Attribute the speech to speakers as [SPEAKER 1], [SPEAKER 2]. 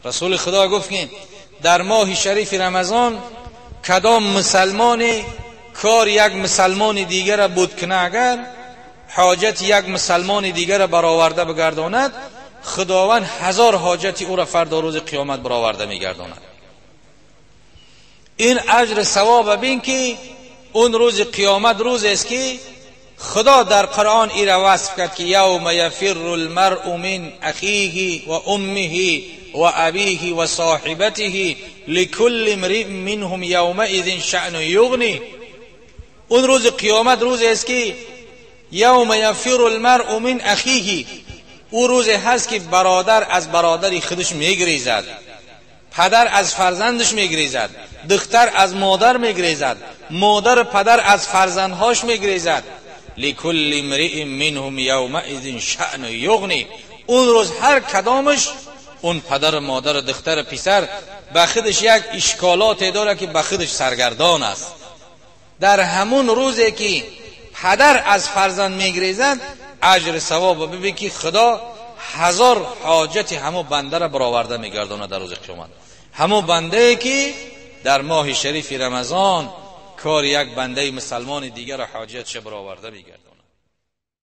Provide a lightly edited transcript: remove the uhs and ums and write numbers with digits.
[SPEAKER 1] رسول خدا گفت که در ماه شریف رمضان کدام مسلمان کار یک مسلمان دیگر را بود کنه، اگر حاجت یک مسلمان دیگر را برآورده بگرداند، خداوند 1000 حاجت او را فردا روز قیامت برآورده میگرداند. این اجر ثواب بین که اون روز قیامت روز است که خدا در قرآن ای را وصف کرد که یوم یفر المرء من اخیه و امه و ابیه و صاحبته لکل امرئ منهم یومئذ شأن یغنی. اون روز قیامت روز است که یوم یفر المرء من اخیه، او روز هست که برادر از برادر خودش میگریزد، پدر از فرزندش میگریزد، دختر از مادر میگریزد، مادر پدر از فرزندهاش میگریزد. لکل امرئ منهم یومئذ شأن یغنی. اون روز هر کدامش، اون پدر، مادر، دختر، پسر، به خودش یک اشکالات داره که به خودش سرگردان است. در همون روزی که پدر از فرزند میگریزد، اجر ثواب ببین که خدا 1000 حاجت همو بنده را برآورده میگرداند در روز قیامت. همو بنده که در ماه شریف رمضان کار یک بنده مسلمان دیگر را حاجتش برآورده میگرداند.